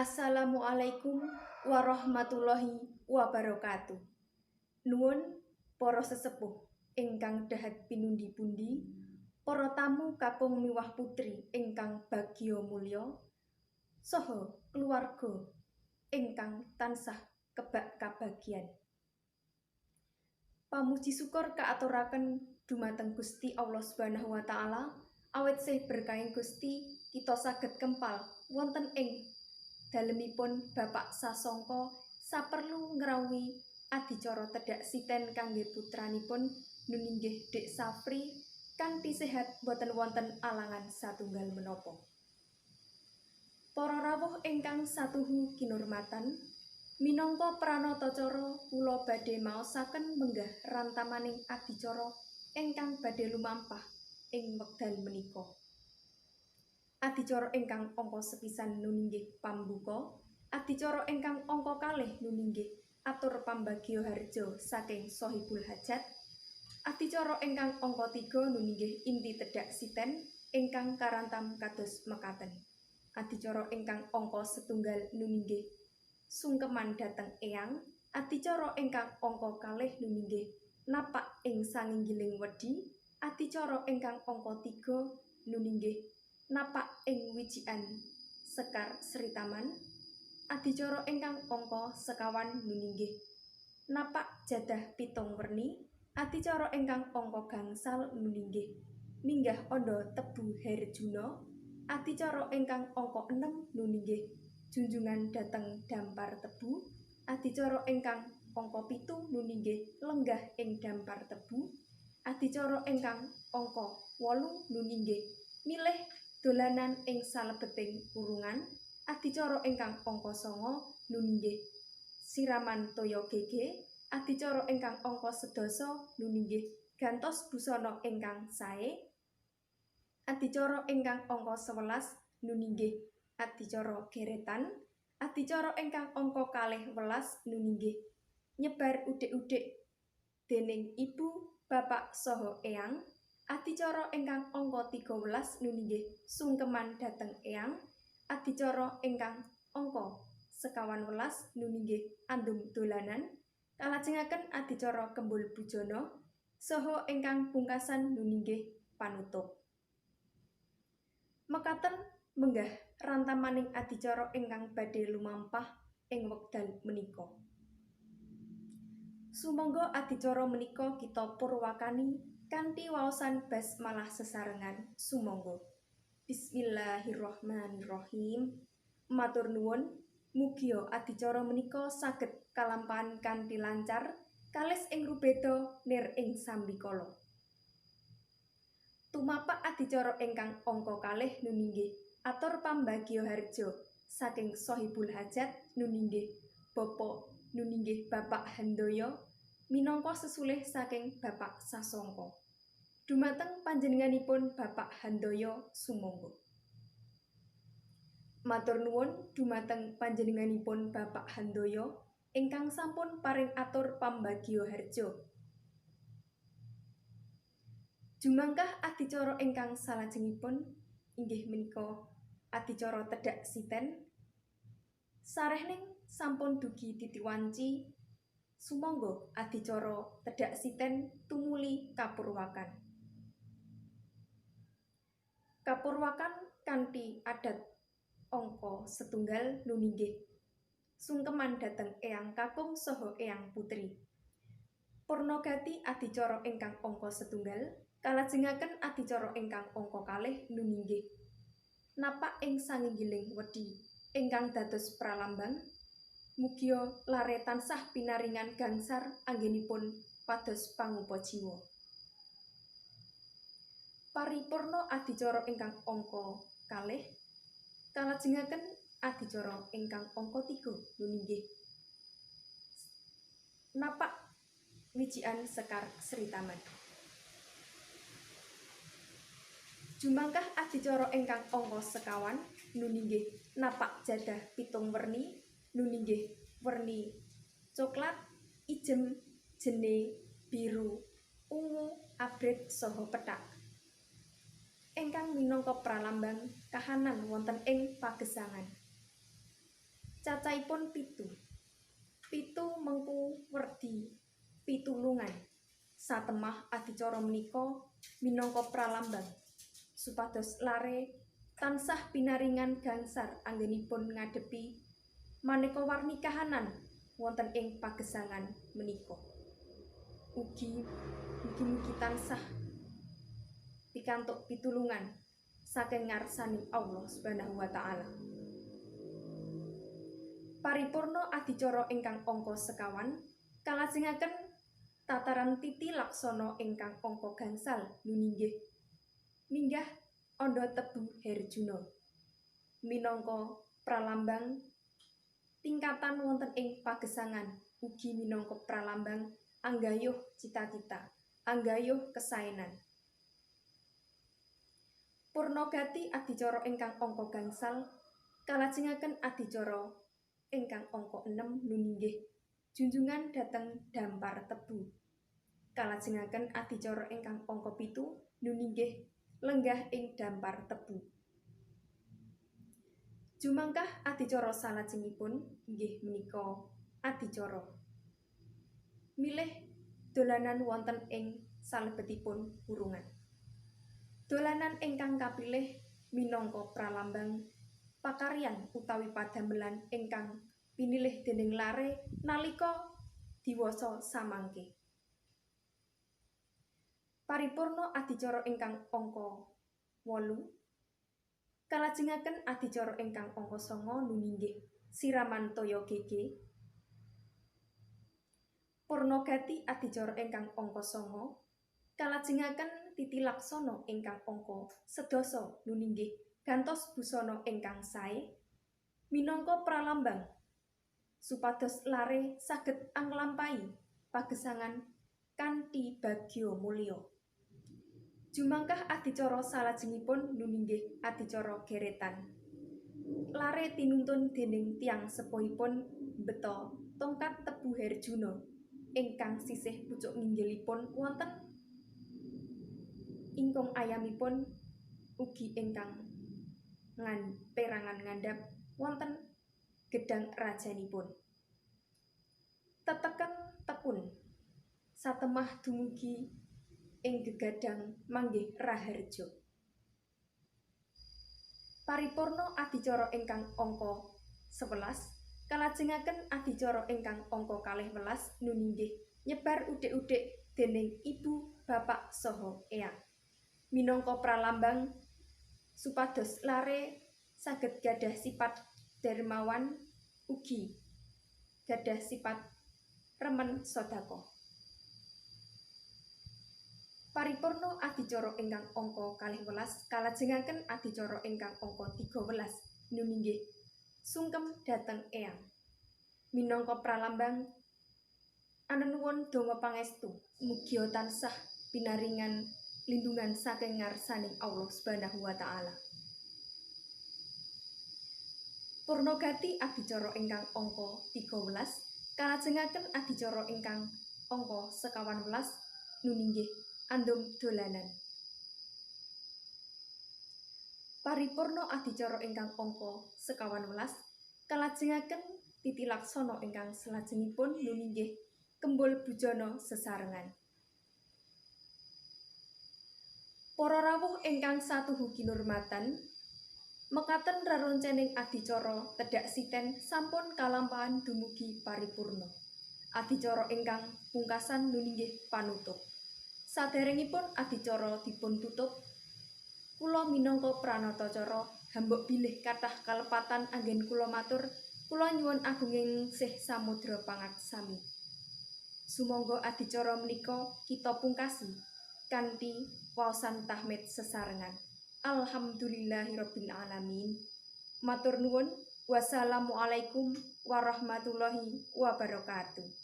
Assalamualaikum warahmatullahi wabarakatuh. Nuwun para sesepuh ingkang dahat pinundi-pundi, para tamu kakung miwah putri ingkang bagya mulya, saha keluarga ingkang tansah kebak kabagyan. Pamuji syukur kaaturaken dumateng Gusti Allah Subhanahu wa taala, awit sih berkahing Gusti kita saged kempal wonten ing dalemipun Bapak Sasongko saperlu ngrawuhi adicara tedhak siten kangge putranipun nuninggih Dik Safri kanthi sehat boten wonten alangan satunggal menapa. Para rawuh ingkang satuhu kinurmatan, minangka pranatacara kula badhe maosaken menggah rantamaning adicara ingkang badhe lumampah ing wekdal menika. Adicara ingkang angka sepisan nuninggih pambuka, adicara ingkang angka kalih nuninggih atur pambagya harja saking Sohibul Hajat, adicara ingkang angka 3 nuninggih inti tedhak siten ingkang karantam kados mekaten. Adicara ingkang angka setunggal nuninggih sungkeman dhateng eyang, adicara ingkang angka kalih nuninggih napak ing sanginggiling wedi, adicara ingkang angka 3 nuninggih napak ing wijikan Sekar Sritaman, adicara ingkang angka sekawan nuninggih napak jadah pitung werni, adicara ingkang angka gangsal nuninggih minggah andha tebu Herjuna, adicara ingkang angka 6 nuninggih junjungan dhateng dampar tebu, adicara ingkang angka 7 nuninggih lenggah ing dampar tebu, adicara ingkang angka 8 nuninggih milih dolanan ing salebeting kurungan, adicara ingkang angka 9 nuninggih siraman toya gege, adicara ingkang angka 10 nuninggih gantos busana ingkang sae, adicara ingkang angka 11 nuninggih adicara geretan, adicara ingkang angka 12 nuninggih nyebar udhik-udhik dening ibu, bapak saha eyang, adicara ingkang angka 13 nuninggih sungkeman dhateng eyang, adicara ingkang angka 21 nuninggih andum dolanan, kalajengaken adicara kembul bujana, saha ingkang pungkasan nuninggih panutup. Mekaten menggah rantamaning adicara ingkang badhe lumampah ing wekdal menika. Sumangga adicara menika kita purwakani kanthi waosan basmalah sesarengan. Sumangga. Bismillahirrahmanirrahim. Matur nuwun, mugia adicara menika saged kalampahan kanthi lancar, kalis ing rubeda nir ing sambikala. Tumapak adicara ingkang angka kalih nuninggih atur pambagya harja saking Sohibul Hajat nuninggih Bapak nuninggih Bapak Handoyo minangka sesulih saking Bapak Sasongko. Dumateng panjenenganipun Bapak Handoyo sumangga. Matur nuwun dumateng panjenenganipun Bapak Handoyo ingkang sampun paring atur pambagya harja. Jumangkah adicara ingkang salajengipun inggih menika adicara tedhak siten. Sarehning sampun dugi titi wanci, sumangga adicara tedhak siten tumuli kapurwakan. Kapurwakan kanthi adat angka setunggal nuninggih sungkeman dhateng eyang kakung saha eyang putri. Purnagati adicara ingkang angka setunggal kalajengaken adicara ingkang angka kalih nuninggih napak ing sanginggiling wedi ingkang dados pralambang mugia lare tansah pinaringan gangsar anggenipun pados pangupa jiwa. Paripurna adicara ingkang angka kalih kalajengaken adicara ingkang angka 3 nuninggih napak wijikan Sekar Sritaman. Jumangkah adicara ingkang angka sekawan nuninggih napak jadah pitung werni nuninggih werni coklat, ijem, jene, biru, ungu, abrit saha pethak ingkang minangka pralambang kahanan wonten ing pagesangan. Cacahipun 7. 7 mengku werdi pitulungan. Satemah adicara menika minangka pralambang supados lare tansah pinaringan gangsar anggenipun ngadepi maneka warni kahanan wonten ing pagesangan menika. Ugi mugi-mugi tansah pikantuk pitulungan saking ngarsaning Allah Subhanahu wa taala. Paripurna adicara ingkang angka 5 kalajengaken tataran titi laksana ingkang angka 5 nuninggih minggah andha tebu Herjuna minangka pralambang tingkatan wonten ing pagesangan, ugi minangka pralambang anggayuh cita-cita, anggayuh kesaenan. Purnagati adicara ingkang angka 5 kalajengaken adicara ingkang angka 6 nuninggih junjungan dhateng dampar tebu. Kalajengaken adicara ingkang angka 7 nuninggih lenggah ing dampar tebu. Jumangkah adicara salajengipun inggih menika adicara milih dolanan wonten ing salebetipun kurungan. Dolanan ingkang kapilih minangka pralambang pakaryan utawi padamelan ingkang pinilih dening lare nalika diwasa samangke. Paripurna adicara ingkang angka 8 kalajengaken adicara ingkang angka 9 nuninggih siraman toya gege. Purnagati adicara ingkang angka 9 kalajengaken titi laksana ingkang angka 10 nuninggih gantos busana ingkang sae minangka pralambang supados lare saged anglampahi pagesangan kanthi bagya mulya. Jumangkah adicara salajengipun nuninggih adicara geretan. Lare tinuntun dening tiyang sepuhipun mbeta tongkat tebu Herjuna ingkang sisih pucuk nginggilipun wonten ingkung ayamipun ugi ingkang perangan ngandhap wonten gedhang rajanipun. Teteken tekun satemah dumugi ing gegadang manggih raharja. Paripurna adicara ingkang angka 11 kalajengaken adicara ingkang angka 12 nuninggih nyebar udhek-udhek dening ibu bapak saha eyang minangka pralambang supados lare saged gadah sifat dermawan ugi gadah sifat remen sedekah. Paripurna adicara ingkang angka 12 kalajengaken adicara ingkang angka 13 nuninggih sungkem dhateng eyang minangka pralambang anenuwun donga pangestu mugia tansah pinaringan lindungan saking ngarsaning Allah Subhanahu wa taala. Purnagati adicara ingkang angka 13 kalajengaken adicara ingkang angka 15 nuninggih andum dolanan. Paripurna adicara ingkang angka 15 kalajengaken titi laksana ingkang salajengipun nuninggih kembul bujana sesarengan. Para rawuh ingkang satuhu kinurmatan, mekaten reroncening adicara tedhak siten sampun kalampahan dumugi paripurna. Adicara ingkang pungkasan nuninggih panutup. Saderengipun adicara dipun tutup, kula minangka pranatacara hambuk bilih kathah kalepatan anggen kula matur, kula nyuwun agunging sih samudra pangaksami. Sumangga adicara menika kita pungkasi kanthi waosan tahmid sesarengan. Alhamdulillahirabbil alamin. Matur nuwun. Wassalamualaikum warahmatullahi wabarakatuh.